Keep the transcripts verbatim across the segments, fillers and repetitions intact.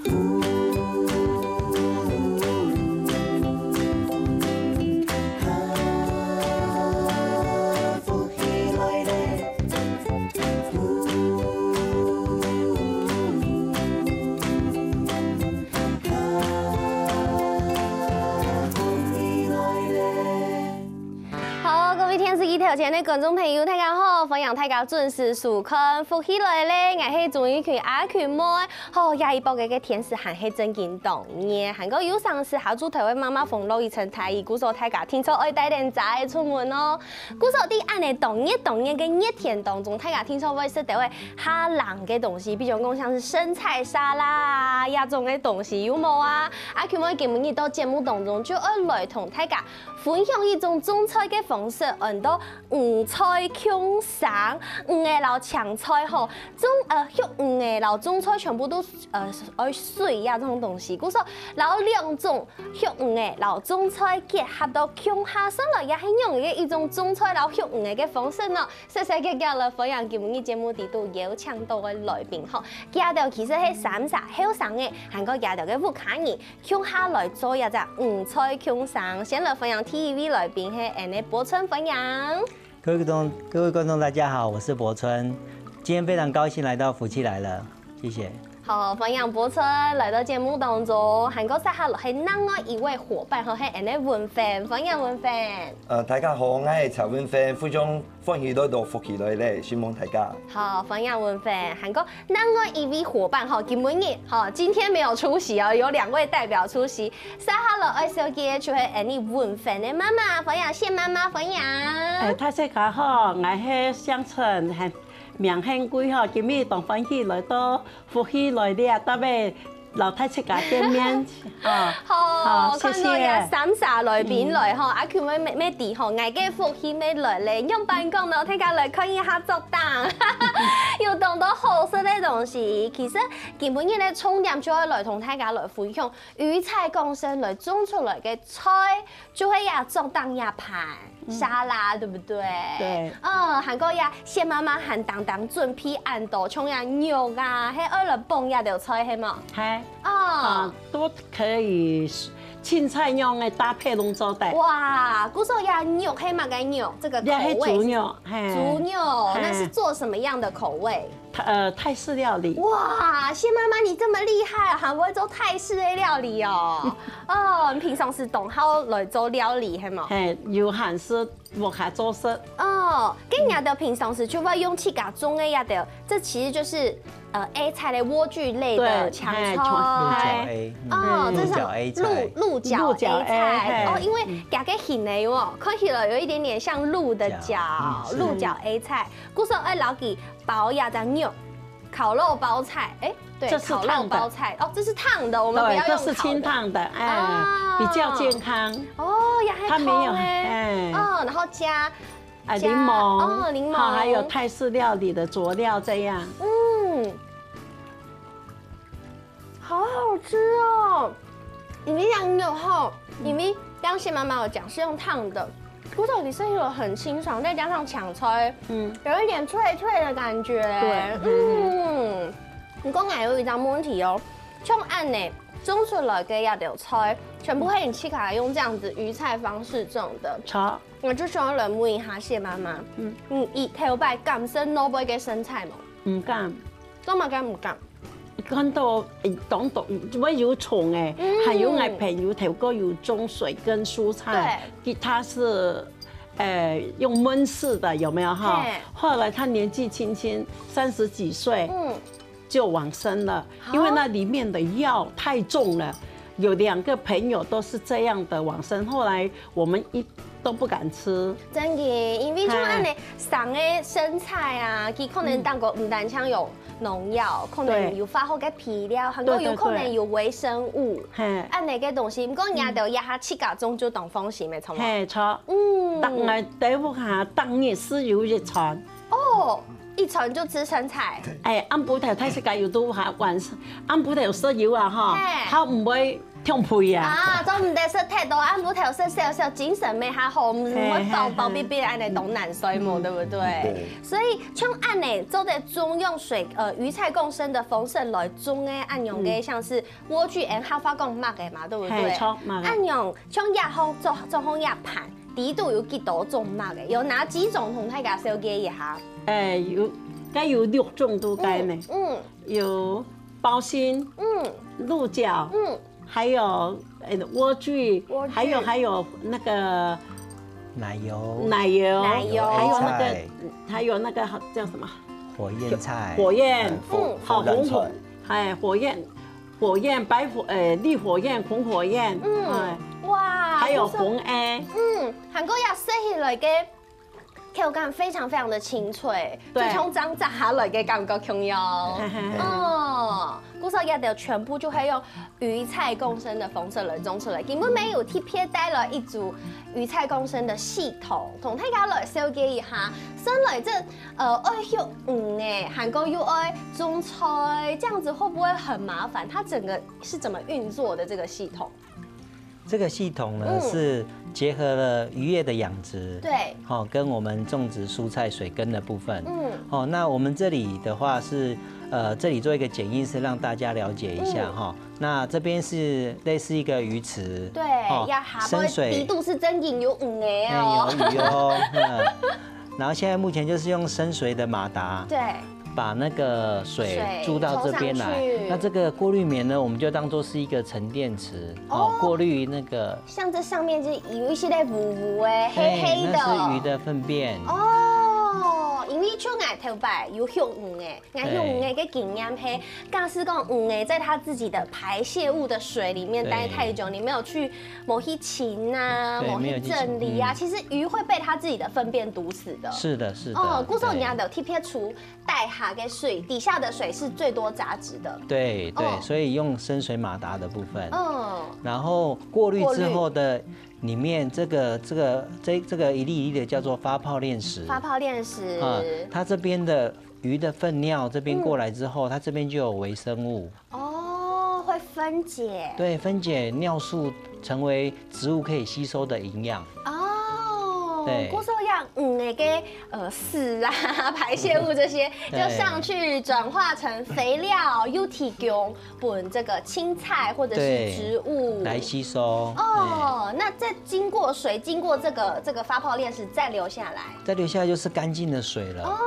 好，各位電視機頭前个觀眾朋友，大家好！歡迎大家準時收看《福氣來了》，𠊎係鍾玉群阿群妹。好，這一擺个天時還係正經當熱，還過有成時下晝頭个媽媽風落一陣大雨，故所大家定著愛帶等遮仔出門哦。故所在恁呢當熱當熱个熱天當中，大家定著會食著个較冷个東西，比如講像是生菜沙拉啊，這種个東西有無啊？啊，今晡日到節目當中就愛來同大家分享一種種菜个方式，安到魚菜共生，魚仔摎青菜吼，種，呃，畜魚仔摎種菜全部都，呃，愛水啊，這種東西。故所，摎兩種畜魚仔摎種菜結合到共下，算來也係用一個一種種菜摎畜魚仔个方式呢。細細个个來歡迎今晡日節目裡肚邀請到个來賓吼，佢兜其實係三儕後生个，還過佢兜个屋下人， 共下來做一隻魚菜共生。先來歡迎第一位來賓係𠊎个博春，歡迎。各位觀眾，各位觀眾，大家好，我是博春。今天非常高興來到福氣來了，謝謝。好，歡迎博春來到節目當中，還過接下來係另外一位夥伴吼，係𠊎个文芬，歡迎文芬。呃，大家好，𠊎係陳文芬，非常歡喜來到福氣來了，承蒙大家。好，歡迎文芬，還過另外一位夥伴吼，今晡日吼，今天沒有出席哦，有兩位代表出席。接下來愛紹介个就係𠊎个文芬个媽媽，歡迎謝媽媽，歡迎。哎，大家好，𠊎係姓陳，還名姓貴吼，今日當歡喜來到福氣來了，特別摎大自家見面。啊，好，好，謝謝。看到這三儕來賓來吼，啊，佢兜乜乜知吼，𠊎个福氣乜來了，仰般講呢？大家來看一下桌頂，有當多好食个東西。其實今晡日个重點就愛來同大家來分享魚菜共生來種出來个菜，就係這桌頂這盤。 沙拉，對不對？對。嗯，還過呀，謝媽媽還當當準備恁多，像呀肉啊，係愛來傍這兜菜，係無？係。哦。啊，都可以，青菜肉个搭配攏做得。哇，故所呀，肉係麼个肉？這個口味是？這係豬肉，係。豬肉，係。那是做什麼樣的口味？ 泰，呃，泰式料理。哇，謝媽媽你這麼厲害，還會做泰式的料理哦。哦，你平常時當好來做料理，係無？係，有閒時屋下做事。哦，該你兜平常時就會用自家種个這兜，這其實就是，呃，野菜類、萵苣類的青菜。對，係，鹿角A，嗯，哦，這是鹿角A菜。鹿，鹿角A菜。鹿角A，係。哦，因為佢个形呢，有無？看起來有一點點像鹿的角，角，嗯，是。鹿角A菜。故所愛摎佢 包這隻肉，烤肉包菜，欸，對，這是燙的。烤肉包菜，哦，這是燙的，我們不要用烤的。對，這是清湯的，欸，啊。比較健康。哦，也還好欸。它沒有，欸。哦，然後加，欸，加，檸檬，哦，檸檬。好，還有泰式料理的佐料這樣。嗯。 好好吃哦！裡面羊肉吼，裡面剛謝媽媽有講是用燙的，骨頭裡是有很清爽，再加上青菜，嗯，有一點脆脆的感覺。對，嗯，毋過𠊎有一隻問題哦，像恁呢種出來个這兜菜，全部係你自家用這樣子魚菜方式種的。著。我就想要來問一下謝媽媽，嗯，你頭擺敢食蘿蔔个生菜無？毋敢。做麼个毋敢？ 看到，欸，當多，會有蟲欸，嗯。還有𠊎朋友頭過有種水耕蔬菜，對。佢，他是，呃，用悶室的，有沒有哈？嘿。後來他年紀輕輕，三十幾歲，嗯。就往生了，啊。因為那裡面的藥太重了。有兩個朋友都是這樣的往生，後來我們一 都不敢吃。真个，因為像恁呢，嘿。生个生菜啊，佢可能當中毋單淨有農藥，嗯。可能有化學个肥料，對。還過有可能有微生物，對，對，對。嘿。恁呢个東西。毋過你兜這下自家種就當放心个，著無？嘿，著。嗯。逐，𠊎兜屋下逐日係有一餐。哦，一餐就食生菜。欸，暗晡頭大自家有都下晚上，暗晡頭食油啊，吼，嘿。佢毋會暢肥啊。啊，做毋得食忒多，暗晡頭食少少，精神乜較好，毋會飽飽閉閉恁樣當難睡嘛，對不對？對。所以像恁樣做得種用水，呃，魚菜共生的方式來種个，恁樣个像是莴苣，𠊎客話講麥个嘛，對不對？係，著，麥个。恁樣像這項做做項這盤，底肚有幾多種麥个？有哪幾種同大家紹介一下？誒，有，該有六種都該呢。嗯，有包心，嗯，鹿角，嗯，還有呃莴苣，莴苣，還有還有那個奶油，奶油，奶油，還有那個還有那個叫什麼？火焰菜，火焰，嗯，好紅火，哎，火焰，火焰，白火，呃，綠火焰、紅火焰，嗯，哎，哇，還有紅艾，嗯，還過要食起來个口感非常非常的清脆，對，就像正摘下來个感覺共樣。哦，故所這兜全部就會用魚菜共生的方式來種出來。今晡日有特別帶來一組魚菜共生的系統，同大家來紹介一下。先來這，呃，愛畜魚仔，還過又愛種菜，這樣子會不會很麻煩？它整個是怎麼運作的這個系統？ 這個系統呢，嗯，是結合了漁業的養殖，對，好，跟我們種植蔬菜水耕的部分。嗯，好，那我們這裡的話是，呃，這裡做一個簡易，是讓大家了解一下哈。那這邊是類似一個魚池，對，好，要下深水，底肚係真正有魚仔哦，哎，有魚哦，嗯。然後現在目前就是用深水的馬達，對，把那個水注到這邊來。水抽上去。那這個過濾棉呢，我們就當作是一個沉澱池，哦，過濾那個。像這上面就有一些在烏烏的、黑黑的。哎，那是魚的糞便。哦，因為像𠊎頭擺有畜魚仔，𠊎畜魚仔个經驗係，假使講魚仔在它自己的排泄物的水裡面待太久，對，你沒有去，沒去清啊，對，沒有去清，沒去整理啊，嗯，其實魚會被它自己的糞便毒死的。是的，是的，哦，故所人家就特別出 底下个水，底下的水是最多雜質的。對，對，哦，所以用深水馬達的部分。嗯。然後過濾之後的裡面這個，這個，這，這個一粒一粒的叫做發泡鏈石。發泡鏈石。啊，它這邊的魚的糞尿這邊過來之後，嗯，它這邊就有微生物。哦，會分解。對，分解尿素成為植物可以吸收的營養。哦，對。故所養魚仔个，呃，屎啊、排泄物這些，對，就上去轉化成肥料，又提供分這個青菜或者是植物。對，來吸收。哦，對。那再經過誰？經過這個，這個發泡鏈石再流下來？再流下來就是乾淨的水了。哦。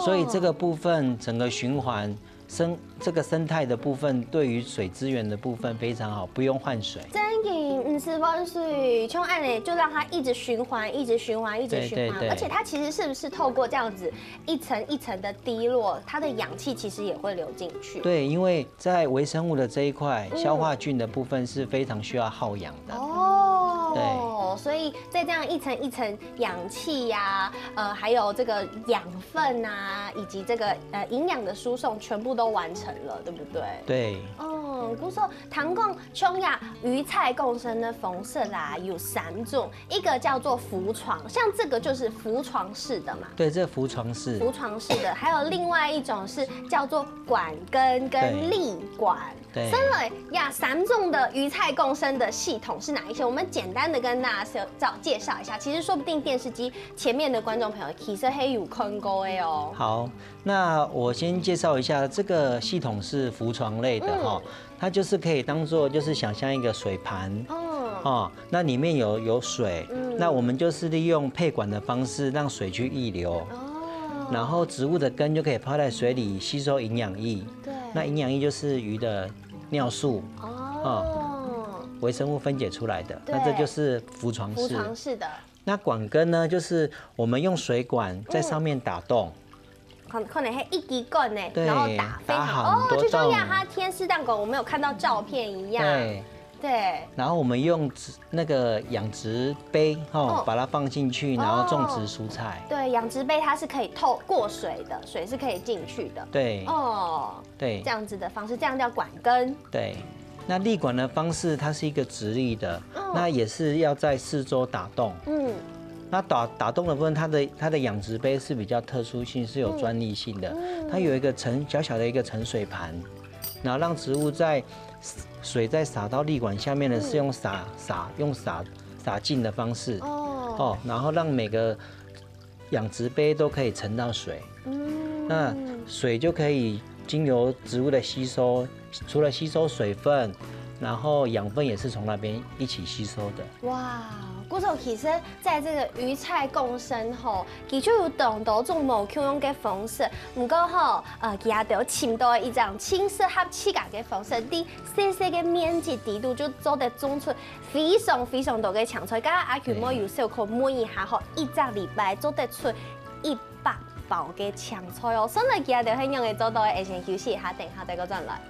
所以這個部分整個循環 生，這個生態的部分對於水資源的部分非常好，不用換水。真的，毋使換水，像恁仔就讓它一直循環，一直循環，一直循環，對，對，對。而且它其實是不是透過這樣子一層一層的滴落，它的氧氣其實也會流進去？對，因為在微生物的這一塊，嗯，消化菌的部分是非常需要耗氧的。哦，對。所以在這樣一層一層氧氣呀，呃，還有這個養分啊，以及這個，呃，營養的輸送全部都完成了，對不對？對。哦，故所聽講，像這魚菜共生的方式啦，有三種，一個叫做浮床，像這個就是浮床式的嘛。對，這浮床式。浮床式的，還有另外一種是叫做管根跟，對，立管。 對。先來，這三種的魚菜共生的系統是哪一些？我們簡單地跟大家介紹，介紹一下。其實說不定電視機前面的觀眾朋友其實也有看過的哦。好，那我先介紹一下，這個系統是浮床類的哈，嗯，它就是可以當作就是想像一個水盤，嗯，哦，那裡面有，有水，嗯，那我們就是利用配管的方式讓水去溢流，哦，然後植物的根就可以泡在水裡吸收營養液，對，那營養液就是魚的尿素，哦，哦，微生物分解出來的，對，那這就是浮床式。浮床式的。那管根呢，就是我們用水管在上面打洞，嗯，可，可能係一支管呢，對，然後打非常，打很多洞。哦，就像亞哈天使蛋糕，我們有看到照片一樣。對，對，然後我們用植，那個養殖杯，吼，哦，把它放進去，然後種植蔬菜。哦，對，養殖杯它是可以透，過水的，水是可以進去的。對，哦，對，這樣子的方式，這樣叫管根。對，那立管的方式，它是一個直立的，嗯，那也是要在四周打洞。嗯，那打，打洞的部分，它的，它的養殖杯是比較特殊性，是有專利性的。嗯，它有一個盛，小小的一個盛水盤。然後讓植物在水在灑到立管下面呢，嗯。是用灑，灑，用灑，灑進的方式。哦。哦，然後讓每個養殖杯都可以盛到水。嗯。那水就可以經由植物的吸收，除了吸收水分，然後養分也是從那邊一起吸收的。哇，故所其實在這個魚菜共生吼，佢就有當多種無共樣个方式。毋過吼，呃，佢也都尋到一種盡適合自家个方式，在細細个面積底肚就做得種出非常非常多个青菜。剛剛阿群妹有小可問一下吼，一隻禮拜做得出一百包个青菜哦。算來佢也都係仰會做到个，會先休息一下，等一下再過轉來。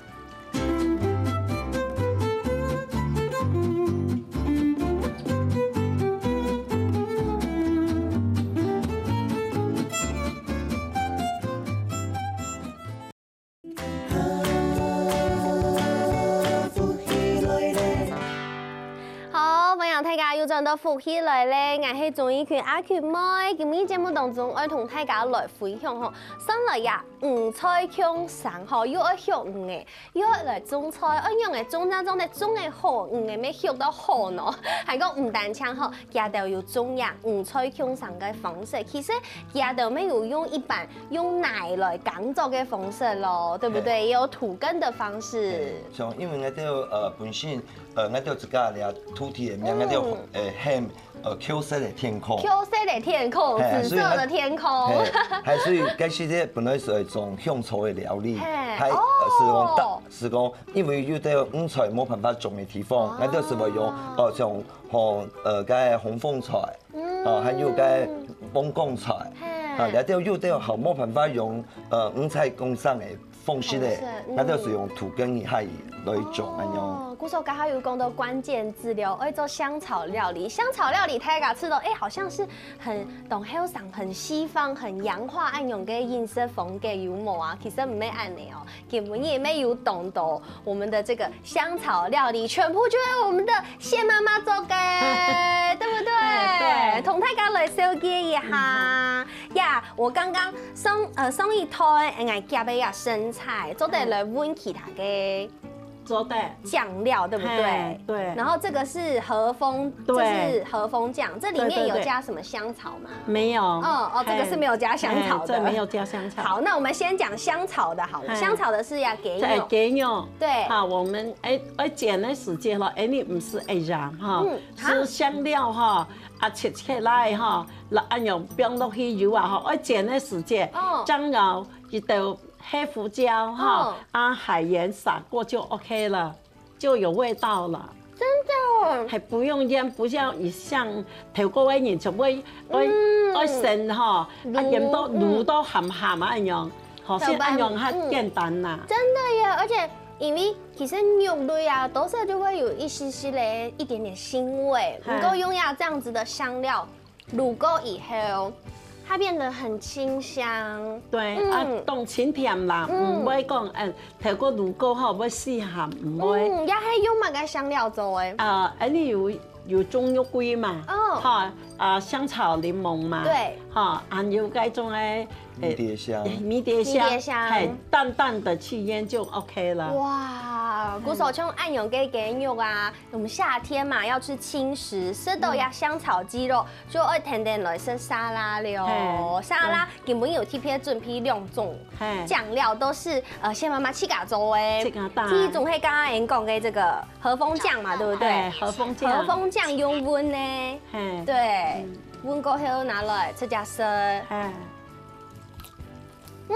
好，歡迎大家又轉到福氣來了，𠊎係鍾意群阿群妹。今日節目當中，愛同大家來分享吼，算來呀，魚菜共生吼，又愛畜魚仔，又愛來種菜，愛仰仔種正種得種得好，魚仔乜畜到好呢？還講毋單淨吼，佢兜有種呀魚菜共生个方式，其實佢兜乜有用一般用泥來耕作个方式咯，對不對？對。也有土耕的方式。對，像因為𠊎兜，呃，本身，呃，𠊎兜自家這土地个名，𠊎兜，嗯。呃，喊，呃，Q色个天空。Q色个天空，嘿，紫色的天空。所以𠊎兜，嘿，還所以該時節本來係一種鄉愁个料理，嘿，還，呃，係講大，哦。係講，因為有兜魚菜無辦法種个地方，哦。𠊎兜係會用，呃，像，像，呃，該紅鳳菜， 嗯。哦，還有該黃光菜，嘿。啊，這兜有兜好無辦法用，呃，魚菜共生个方式咧，方式，嗯。該兜係用土耕个下來種，恁樣。哦，故所剛剛有講到關鍵字了，愛做香草料理。香草料理，大家吃到，哎，好像是很懂後生、很西方、很洋化恁樣个飲食風格，有無啊？其實毋係恁樣哦。 今晡日乜有當多，我們的這個香草料理全部就係我們的謝媽媽做个，對不對？哎，對。同大家來紹介一下。呀，我剛剛上，呃，上一道，哎，𠊎夾个呀生菜，做得來問其他个做得。醬料，對不對？哎，對。然後這個是和風，對。這是和風醬，這裡面有加什麼香草嗎？對，對，對。沒有。哦，哦，這個是沒有加香草的。哎，這沒有加香草。 好，那我們先講香草的好了。嗨。香草的是要雞肉。在雞肉。對。哈，我們，哎，愛煎个時節咯，哎，你毋使愛鹽哈，嗯，好。係香料哈，啊，切切來哈，然後恁樣放落去油啊哈，愛煎个時節，哦。醬油，一兜黑胡椒哈，哦。啊，海鹽撒過就OK了。 就有味道了。真的。還不用醃，不像以前頭過个人就會，會，嗯。會生哈，啊，醃到滷到鹹鹹啊，恁樣，好，像恁樣較簡單啦。嗯。真的耶，而且因為其實肉類啊，多少就會有一些些的一點點腥味，嗨。能夠用到這樣子的香料， 滷過以後，它變得很清香。對，嗯。啊，當清甜啦，嗯。毋會講，嗯，頭過滷過吼，會死鹹，毋會。嗯，也係用麼个香料做个？啊，恁樣有，有中藥桂嘛，哦。哈，啊，香草檸檬嘛，對。哈，還有該種个，呃，迷迭香。迷迭香，迷迭香。嘿，淡淡的去醃就OK了。哇，故所像恁樣个雞肉啊， 我們夏天嘛，要吃輕食，食到這香草雞肉，嗯。就愛天天來食沙拉了。嘿，沙拉，對。今晡日有特別準備兩種，嘿。醬料，都是，呃，謝媽媽自家做的。自家打。第一種係剛剛人講的這個和風醬嘛，對不對？嘿，和風醬。和風醬用燜的。嘿。對，嗯。燜過後拿來自家食。嘿。嗯，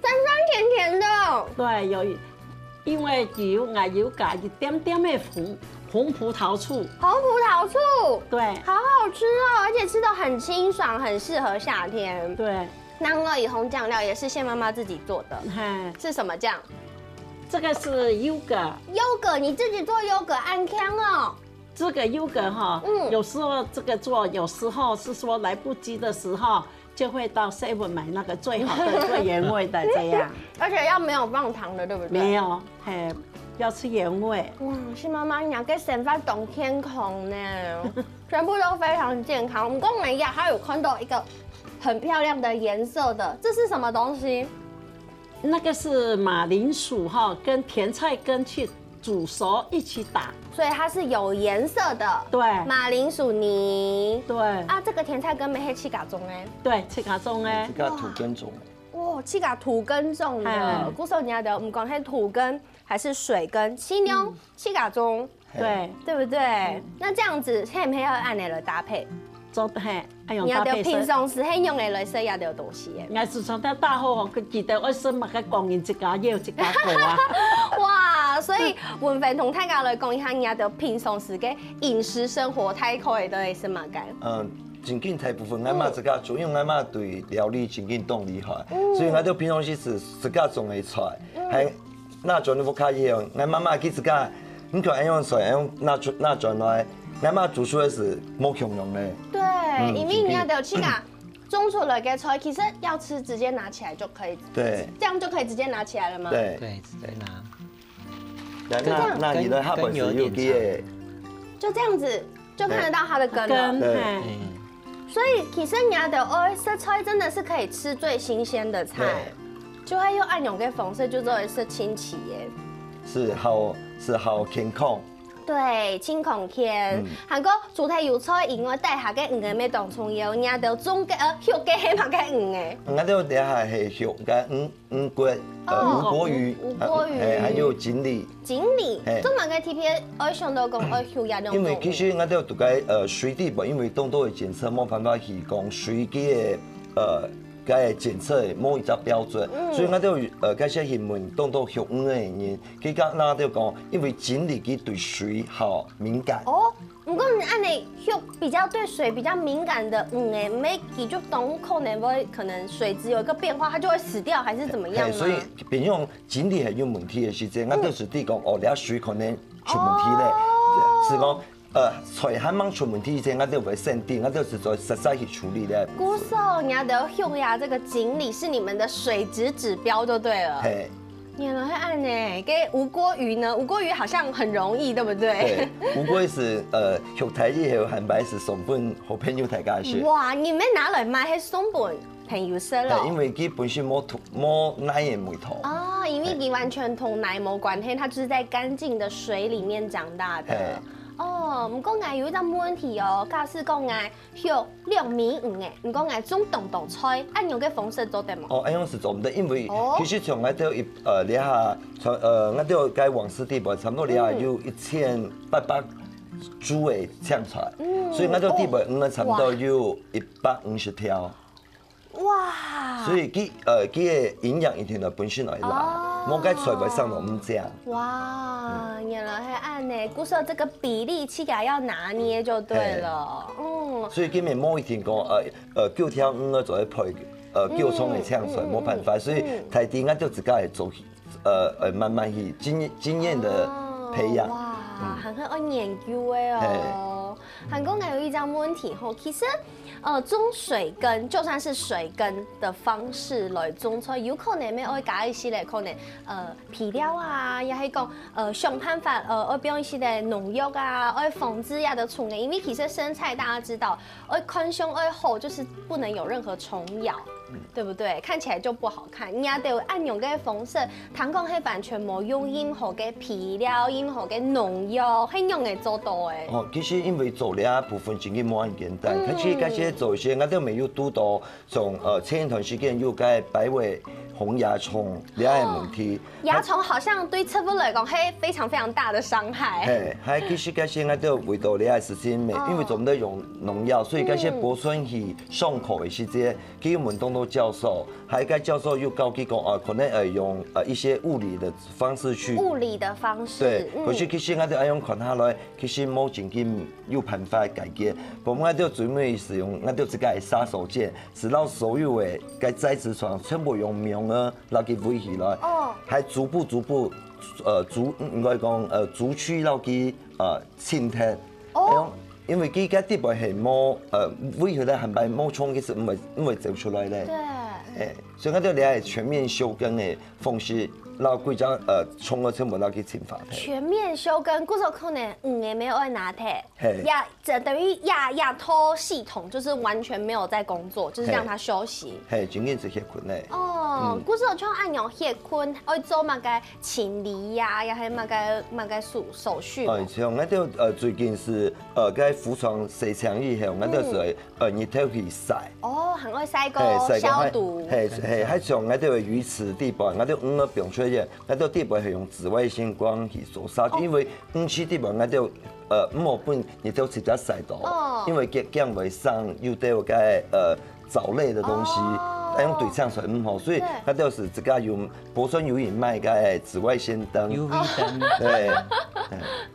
酸酸甜甜的。對，有，因為有，𠊎有加一點點的紅，紅葡萄醋。紅葡萄醋。對。好好吃哦，而且吃到很清爽，很適合夏天。對。另外一項醬料也是謝媽媽自己做的，嘿。是什麼醬？這個是優格。優格，你自己做優格，恁慶哦。這個優格哈，嗯。有時候這個做，有時候是說來不及的時候， 就會到seven買那個最好的、最原味的這樣。而且要沒有放糖的，對不對？沒有，嘿，要吃原味。哇，謝媽媽，你个生活當健康呢，全部都非常健康。我們剛剛呀，還有看到一個很漂亮的顏色的，這是什麼東西？那个是马铃薯哈，跟甜菜根去煮熟一起打。所以它是有颜色的。对马铃薯泥。对啊，这个甜菜根乜係自家种个。对，自家种个自。家土根种的。哇，自家土根种的哎，故所人家的，毋管係土根還是水根，盡量自家種，对，對不對？那這樣子，係毋係要按呢來搭配？做嘿，哎呦，你要搭配色。平常時係用來來食這兜東西耶。應該係從頭到尾吼，佢記得愛食麼个，講人自家要自家做啊。哇，所以文芬同大家來講一下，你的平常時个飲食生活大概都係食麼个？嗯，正經大部分，𠊎媽自家做，因為𠊎媽對料理正經當厲害，所以𠊎就平常時係自家種个菜，還拿轉屋下去，𠊎媽媽佢自家，你看恁樣菜，恁樣拿轉拿轉來，𠊎媽煮出來係無共樣个。對，嗯因為你要的去拿種出來个菜，其實要吃直接拿起來就可以，對，這樣就可以直接拿起來了嗎？對，对，直接拿。那就這樣那那你的下本是有给，就這樣子就看得到它的根了。跟嘿，嗯，所以其實你要的哦，這菜真的是可以吃最新鮮的菜，就會用恁樣个方式就做一些清洗耶。是好是好健康。對，清空天。還過除了有菜以外，底下个魚个乜當重要，你要的種个呃，畜个係麼个魚个？𠊎兜底下係畜个魚魚骨，呃，哦吳郭魚，吳郭魚哎，還有錦鯉。錦鯉嘿，做麼个特別愛想到講愛畜這兩種？因為其實𠊎兜都該呃水底部，因為當多个檢測，無辦法去講水个呃該檢測無一隻標準，所以𠊎兜呃該些新聞當多畜魚个人，佢講那就講，因為錦鯉佢對水好敏感。哦，不過你按呢畜比較對水比較敏感的，嗯，哎，沒幾就懂，可能會可能水質有一個變化，它就會死掉，還是怎麼樣嘿，嗎？所以變成錦鯉係有問題个時節，𠊎兜係知講哦，這水可能出問題咧，係講呃菜還吂出問題以前，𠊎兜會先知，𠊎兜係做實際去處理咧。故所，你要的畜呀，這個錦鯉是你們的水質指標就對了。嘿，原來係恁呢，跟吳郭魚呢？吳郭魚好像很容易，對不對？對，吳郭係呃畜大以後還擺係送分好朋友大家食。哇，你們拿來賣，還送分朋友食了嘿，。因為佢本身無土無泥个味道。哦，因為佢完全同泥無關係，它就是在乾淨的水裡面長大的嘿。哦，不過𠊎有一個問題哦，假使講𠊎畜六米五誒，不過𠊎種當多菜，恁樣个方式做得無？哦，恁樣係做毋得，因為哦其實像𠊎兜一呃這下，像呃𠊎兜該黃石地盤，差不多這下有一千八百株个青菜，所以𠊎兜地盤應該差不多有一百五十條。哇！所以佢呃佢个營養一定个本身來啦，哦無該菜會生到毋靚。哇，原來係恁呢，故所這個比例自家要拿捏就對了。嗯，所以今年無一定講呃呃九條魚做一配呃九種个青菜，無辦法，所以大體𠊎就自家來做呃呃慢慢去經經驗的培養。哦哇，還很愛研究誒哦。還過𠊎有一個問題吼，其實呃種水根，就算是水根的方式來種菜，有可能會愛加一些咧，可能呃肥料啊，也係講呃想辦法呃愛用一些的農藥啊，愛防治呀的蟲誒，因為其實生菜大家知道，愛看相愛好，就是不能有任何蟲咬。對不對？看起來就不好看。人家都有恁樣个方式，聽講係完全無用任何个肥料、任何个農藥，係仰會做到誒。哦，其實因為做這部分真个無恁簡單，其實該些做一些，𠊎兜乜有堵到從呃前一段時間有該白尾紅蚜蟲這个問題。蚜蟲好像對植物來講係非常非常大的傷害。嘿，還其實該些𠊎兜為到這个事情，因為做毋得用農藥，所以該些保存去傷口个時節， 佢有問當多教授，還有該教授又教佢講啊，可能呃用呃一些物理的方式去。物理的方式，對，嗯可是其實𠊎兜愛用看下來，其實無正經有辦法解決。我們𠊎兜最尾係用𠊎兜自家个殺手鐧，係讓所有个該栽植床全部用網仔，讓佢圍起來，哦還逐步逐步呃逐應該講呃逐區讓佢呃清忒。哦因為佢該地方係無呃圍起來還擺無蟲，其實毋會毋會走出來咧。對。哎，所以𠊎兜這个全面休耕个方式，摎歸隻呃蟲仔全部摎佢清化忒。全面休耕，故所可能魚仔乜愛拿忒，嘿。也這等於亞亞托系統就是完全沒有在工作，就是讓它休息。嘿，真正係歇睏咧。哦，嗯。故所像恁樣歇睏，愛做麼个清理呀，也係麼个麼个手手續無？哦，像𠊎兜呃最近係呃該浮床洗淨以後，𠊎兜係愛呃日頭去曬。哦，還愛曬過嘿，曬過，消毒。還嘿嘿，還像𠊎兜个魚池底背，𠊎兜魚仔放出來，𠊎兜底背係用紫外線光去照射，哦。因為魚池底背𠊎兜呃毋好分日頭直接曬到，哦。因為驚驚會生有兜个呃藻類个東西，哦。愛用對象水毋好，所以對。𠊎兜係自家用，保存有人賣个紫外線燈。U V燈。對。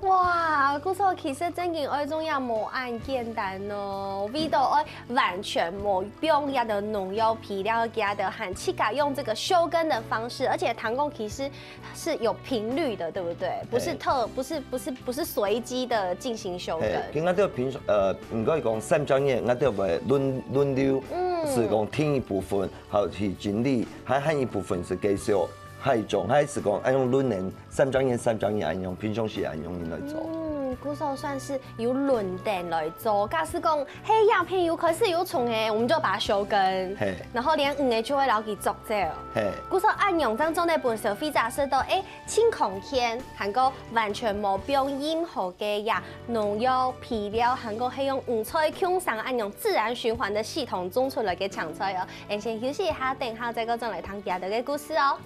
哇，故所其實真正愛種也無恁簡單哦，為到愛完全無用這个農藥肥料，佢兜還自家用這个休耕的方式，而且聽講其實是有頻率的，對不對？不是特，嘿。不是不是不是隨機的進行休耕。嘿，佢𠊎兜平常呃，應該講三隻月，𠊎兜會輪輪流，嗯。係講停一部分，好去整理，還還一部分係繼續，還種，還係講愛用輪年，三隻月三隻月恁樣，平常時恁樣來做。嗯，故所算是有輪等來做。假使講，嘿，這片又開始有蟲誒，我們就把它休耕，嘿。然後連魚仔就會摎佢捉走。嘿。故所恁樣正做得分消費者食到，誒， 清康健，還過完全無放任何个呀農藥、肥料，還過係用五彩共生恁樣自然循環的系統種出來个青菜哦。𠊎先休息一下，等下再過轉來聽佢兜个故事哦。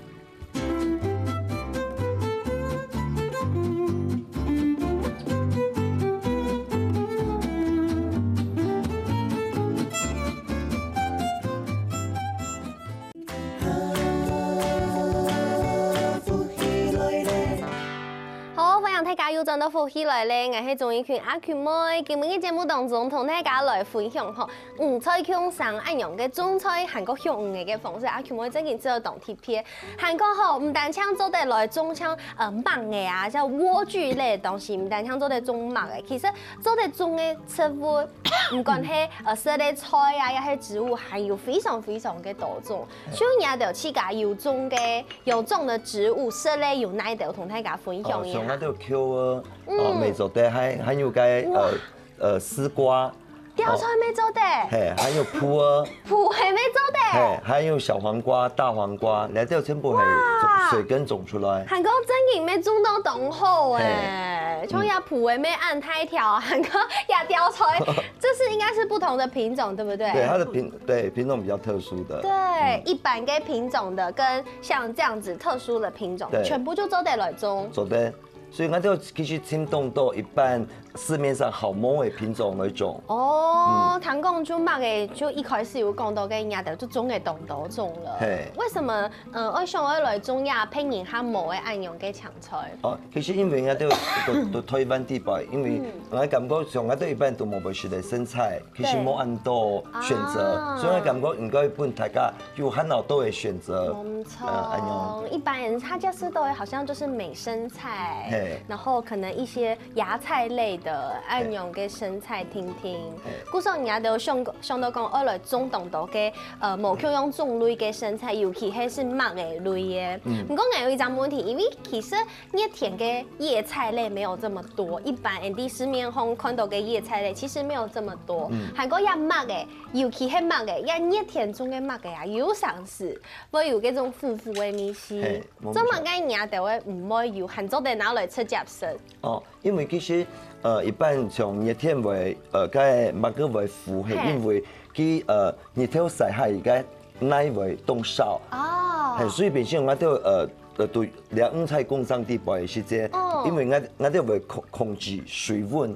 好，歡迎大家又轉到福氣來了，𠊎係鍾意群阿群妹。今晡日節目當中同大家來分享吼，五彩共生恁樣个種菜，還過畜魚个方式，阿群妹真經做得當特別。還過吼，毋單淨做得來種像呃麥仔啊，像萵苣類个東西，毋單淨做得種麥仔，其實做得種个植物，毋管係呃色个菜啊，也係植物，還有非常非常个多種。 像你兜自家有種个，有種的植物，色个有哪兜同大家分享一下？哦，像𠊎兜茄仔，哦，嗯。乜做得，還還有該呃呃絲瓜，吊菜乜做得，嘿，還有瓠仔，瓠仔乜做得，嘿，還有小黃瓜、大黃瓜，𠊎兜全部係哇。水耕種出來。還過真經乜種到當好誒，嘿。像這瓠仔乜恁大條，還過這吊菜， 這是應該是不同的品種，對不對？對，它的品，對，品種比較特殊的。對，嗯。一般个品種的跟像這樣子特殊的品種，對。全部就做得來種。做得。所以𠊎兜其實尋當多一般市面上好無个品種來種。哦，嗯。聽講就麥仔，就一開始有講到个，人家就種个當多種了。嘿。為什麼，呃，會想要來種這別人較無个恁樣个青菜？哦，其實因為𠊎兜在在在臺灣地方，因為嗯。𠊎感覺像𠊎兜一般都無會食个生菜， 其實無恁多選擇，對。啊。所以𠊎感覺應該分大家有還較多个選擇。無錯，呃，恁樣。一般人他接觸到的好像就是美生菜，嘿。然後可能一些芽菜類的，嘿。恁樣个生菜定定。嘿。故所人家都想，想到講，愛來種當多个，呃，無共樣種類个生菜，尤其係係麥仔類个。嗯。毋過𠊎有一隻問題，因為其實 熱天个葉菜類沒有這麼多，一般𠊎兜市面上看到个葉菜類其實沒有這麼多。嗯。還過這麥仔，尤其係麥仔，這熱天種个麥仔啊，有成時會有該種苦苦个味緒。嘿，無錯。做麼个人兜會毋會有，還做得拿來直接食？哦，因為其實，呃，一般像熱天會，呃，該麥仔會苦，係嘿。因為佢，呃，日頭曬下，佢个泥會當燒。哦。嘿，所以變成𠊎兜，呃， 呃，對，這五彩共生底背个時節，哦。因為𠊎，𠊎兜會控，控制水溫，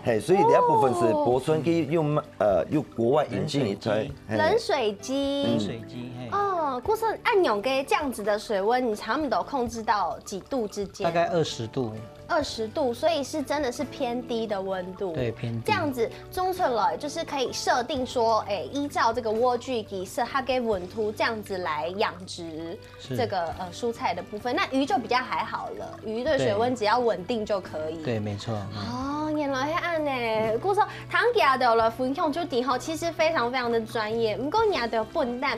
嘿，所以這部分係哦。保存佢用，呃，用國外引進一台，冷水機。嘿。冷水機。冷水機，嘿。哦，故所恁樣个這樣子的水溫，你差不多控制到幾度之間？大概二十度。二十度，所以是真的是偏低的溫度。對，偏低。這樣子種出來就是可以設定說，哎，依照這個萵苣佢適合个溫度這樣子來養殖。 是。這個，呃，蔬菜的部分。那魚就比較還好了，魚的水溫只要穩定就可以。對。對，沒錯，嗯。哦，原來係恁呢。故所聽佢兜來分享就知吼，其實非常非常的專業。毋過你兜本旦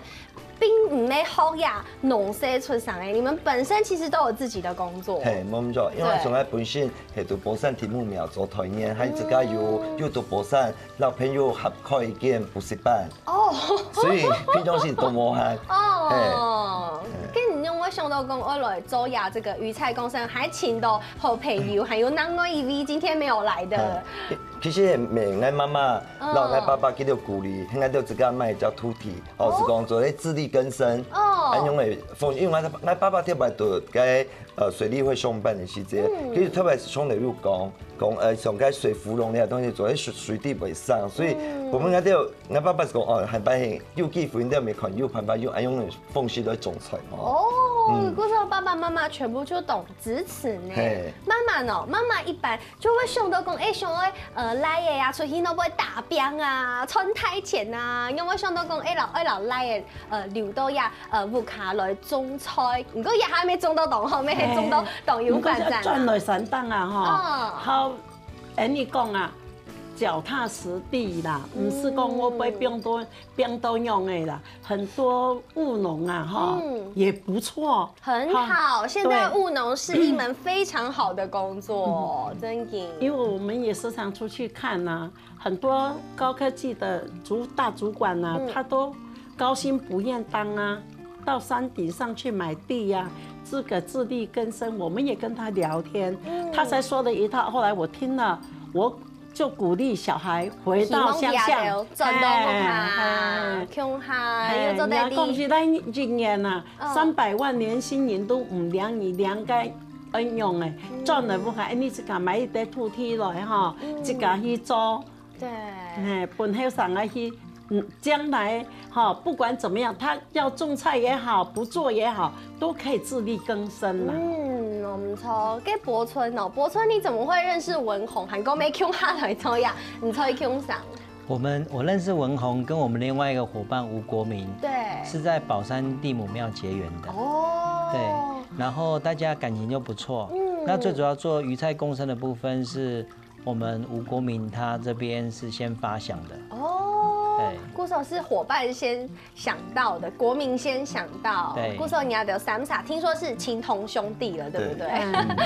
並毋係學這農事出身个，你們本身其實都有自己的工作。嘿，無毋著，因為對。像𠊎本身係讀寶山畜牧苗做團員，還自家有，嗯。有讀寶山，摎朋友合開一間補習班。哦。所以平常時都無閒。哦。嘿。跟你仰會想到講，愛來做呀這個魚菜共生，還請到好朋友，還有另外一位今天沒有來的。嘿。其實係𠊎媽媽，哦。摎𠊎爸爸佢兜鼓勵，𠊎兜自家買一隻土地，哦，哦。係講做得自力更生。哦。恁樣个風，因為𠊎，𠊎爸爸特別在該，呃，水利會上班个時節，嗯。其實特別係上頭有講，講，呃，像該水芙蓉个東西，做得水，水地會生，所以嗯。𠊎兜，𠊎爸爸係講，哦，還白有機會，你兜愛看有辦法用恁樣个方式來種菜嘛。哦，嗯。故所爸爸媽媽全部就懂支持呢。嘿。媽媽呢，媽媽一般 就會想到講，欸，想愛，呃，倈仔啊，出去哪會打拚啊，賺大錢啊，仰會想到講，欸，摎，愛摎倈仔，呃，留到這，呃，屋下來種菜。毋過這下還無種到當好，還係種到當有發展啊。毋過愛轉來山頂啊，吼。哦。好，恁樣講啊，腳踏實地啦，嗯。毋係講𠊎愛變到，變到仰仔啦，很多務農啊，吼，嗯。也不錯。 很好，哈，現在務農是一門非常好的工作，對。嗯。真的。因為我們也時常出去看啊，很多高科技的主，大主管啊，嗯。他都高薪不願當啊，到山頂上去買地呀，自個自力更生。我們也跟他聊天，嗯。他才說了一套，後來我聽了，我 就鼓勵小孩回到鄉下。希望佢兜轉到屋下，哎，哎。鄉下，哎，又做得你也講是咱一年啊，嗯。三百萬年薪人都毋領，你領該恁樣誒，嗯。轉來屋下，哎，你自家買一塊土地來吼，嗯。自家去做。對。哎，分後生仔去，嗯，將來吼，不管怎麼樣，他要種菜也好，不做也好， 都可以自力更生啦。嗯，毋錯。該伯春哦，伯春你怎麼會認識文宏？還過無共下來做呀？你做共生？我們，我認識文宏，跟我們另外一個夥伴吳國民，對。是在寶山地母廟結緣的。哦。對，然後大家感情就不錯。嗯。那最主要做魚菜共生的部分是 我們吳國民他這邊是先發想的。哦，對。故所是夥伴先想到的，國民先想到。對。故所你兜三儕，聽說是情同兄弟了，對不對？對。嗯。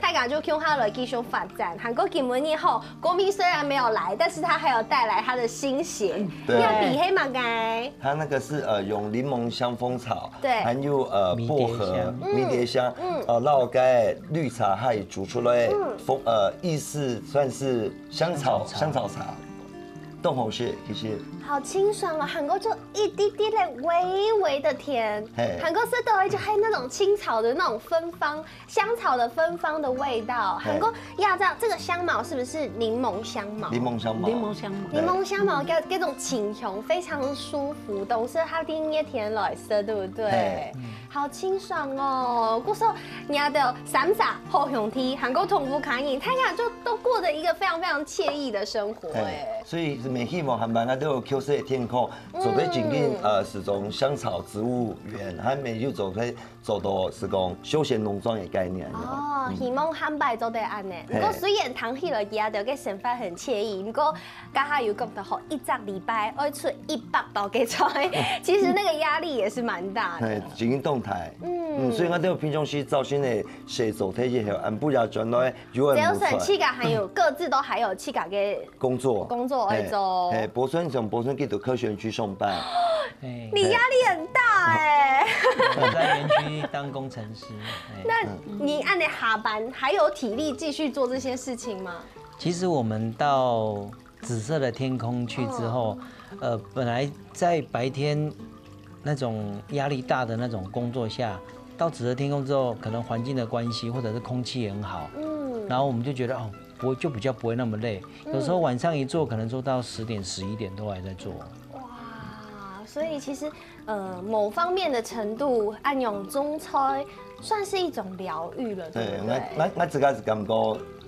大家就共下來繼續發展。還過今晡日吼，國民雖然沒有來，但是他還有帶來他的心血。對。你个係麼个？它那個是，呃，用檸檬香蜂草，對。還有，呃，薄荷、迷迭香。迷迭香，嗯。呃，摎該綠茶還有煮出來，嗯。蜂，呃，意思算是香草，香草茶。香草茶。當好食，其實。好清爽哦，還過就一滴滴个微微的甜，嘿。還過食落去就還有那種青草的那種芬芳，香草的芬芳的味道，嘿。還過呀，這樣，這個香茅是不是檸檬香茅？檸檬香茅。檸檬香茅。檸檬香茅，對。該，該種清香非常舒服，當適合在熱天來食，對不對？嘿。嗯。 好清爽哦！故所你兜三儕好兄弟，還過同屋下人，大家就都過著一個非常非常愜意的生活，嘿，欸。所以係希望下擺𠊎兜有休息个天空，嗯。做得真正，呃，係種香草植物園，還無就做得做到係講休閒農莊个概念。哦，嗯。希望下擺做得恁樣。嘿。毋過雖然聽起來佢兜个生活很愜意，毋過 頭下有講到吼，一隻禮拜愛出一百道个菜，其實那個壓力也是蠻大的。嘿，真正當大。嗯。嗯，所以𠊎兜平常時朝晨个時做忒以後，暗晡夜轉來又愛做菜。朝晨自家還有，各自都還有自家个工作。工作愛做。嘿，嘿，伯春像伯春去讀科學園區上班。嘿。你壓力很大欸。我在園區當工程師。嘿。那你恁樣下班，還有體力繼續做這些事情嗎？其實我們到 紫色的天空去之後，哦。呃，本來在白天那種壓力大的那種工作下，到紫色天空之後，可能環境的關係，或者是空氣很好，嗯。然後我們就覺得，哦，不會，就比較不會那麼累。有時候晚上一做，嗯。可能做到十點、十一點都還在做。哇，所以其實，呃，某方面的程度，恁樣種菜算是一種療癒了，對不對？對，𠊎，𠊎，𠊎自家係感覺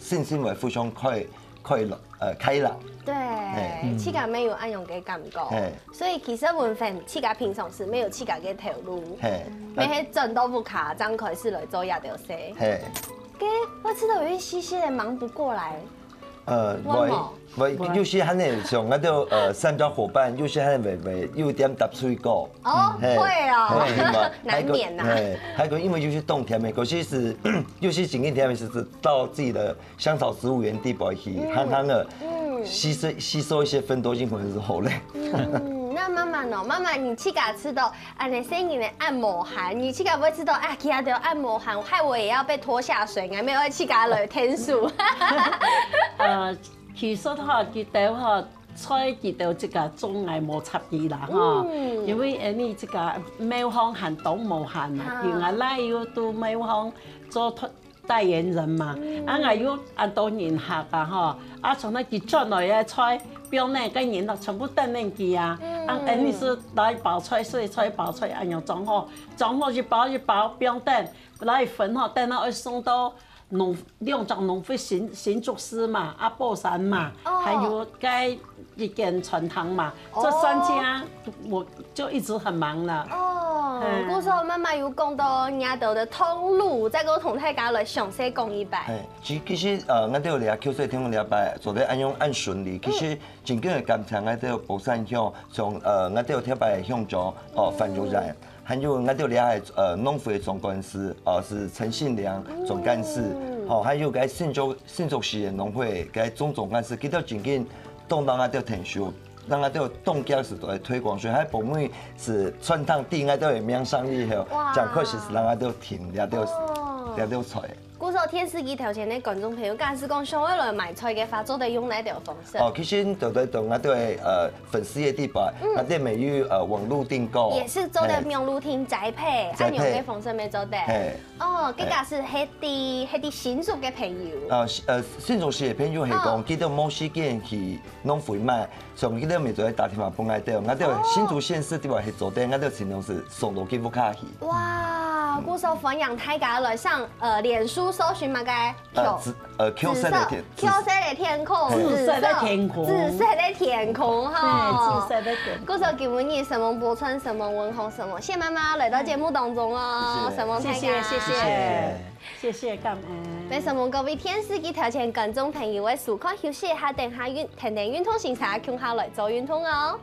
身心會非常快，快樂。 呃，開朗。對，嘿。嗯。自家乜有恁樣个感覺。嘿。所以其實文宏自家平常時乜有自家个頭路，嘿。乜係轉到屋下正開始來做這兜事。嘿。該𠊎知道有一些些的忙不過來。呃，會無？會，會。有時還會像𠊎兜，呃，三個夥伴，有時還會，會有點搭喙鼓。哦，嘿，會哦，嘿，嘛，難免啊。還有，嘿，還有因為有時冬天嘛，可是係，有時真个天嘛，係到自己的香草植物園地方去，嗯。看看啊，嗯。吸收，吸收一些芬多精，可能係好嘞。嗯，那媽媽呢？媽媽，你自家知道 恁呢細人仔恁無閒，你自家會知道，啊，佢兜恁無閒，害我也要被拖下水，𠊎乜愛自家來𢯭手。呃，其實吼，佢兜吼，菜佢兜自家種，𠊎無插佢啦吼。嗯。因為恁呢自家廟方還當無閒啊，啊。佢𠊎倈又在廟方做代言人嘛，嗯。啊，𠊎有恁多人客啊，吼，啊，從該佢轉來个菜，放等个人客全部等等佢啊，嗯。啊，恁呢係來包菜，洗菜包菜，恁樣裝好，裝好一包一包，放等，來分吼，等到愛送到農，兩隻農會新，新竹市嘛，啊，寶山嘛，哦。還有該 一間餐廳嘛，哦。這三家我就一直很忙了。哦，嗯。故所媽媽有講到你兜个通路，再過同大家來詳細講一擺。嘿，其，其實，呃，𠊎兜這口水天空這擺做得恁樣恁順利，其實真正个感謝𠊎兜寶山鄉，從，呃，𠊎兜頭擺鄉長，哦，嗯。范主任，還有𠊎兜這个，呃，農會總幹事，哦，係陳信良總幹事，嗯。哦，還有該新竹，新竹市个農會該鍾總幹事，佢兜真正 當𠊎兜𢯭手，𠊎兜當遽係在推廣，所以還包尾係餐廳知𠊎兜个名聲以後，哇。正開始係𠊎兜𢯭這兜，哦。這兜菜。故所電視機頭前个觀眾朋友，假使講想愛來買菜个話，做得用哪兜方式？哦，其實就在同𠊎兜个，呃，粉絲个地方，嗯。𠊎兜乜有，呃，網路訂購。也係做得網路訂宅配，嘿。宅配。恁樣个方式乜做得。嘿。 哦，這个係，係在，係在新竹个朋友。啊，呃，新竹市个朋友係講，哦。佢兜無時間去農會買，所以佢兜乜做得打電話分𠊎兜，𠊎兜新竹縣市地方係做得，𠊎兜盡量係送到佢屋下去。哇，故所歡迎大家來上，呃，臉書搜尋麼个？呃，紫，呃，紫色，紫色个天，紫色个天空，嘿。紫色个天空。紫色个天空，吼。嘿，紫色个天空。故所今晡日承蒙寶川，承蒙文宏，承蒙謝媽媽來到節目當中哦，謝謝。承蒙大家。謝謝，謝謝。謝謝。 謝謝，感恩。也承蒙各位電視機頭前觀眾朋友个收看，休息一下，等下運，跈等運動先生共下來做運動哦。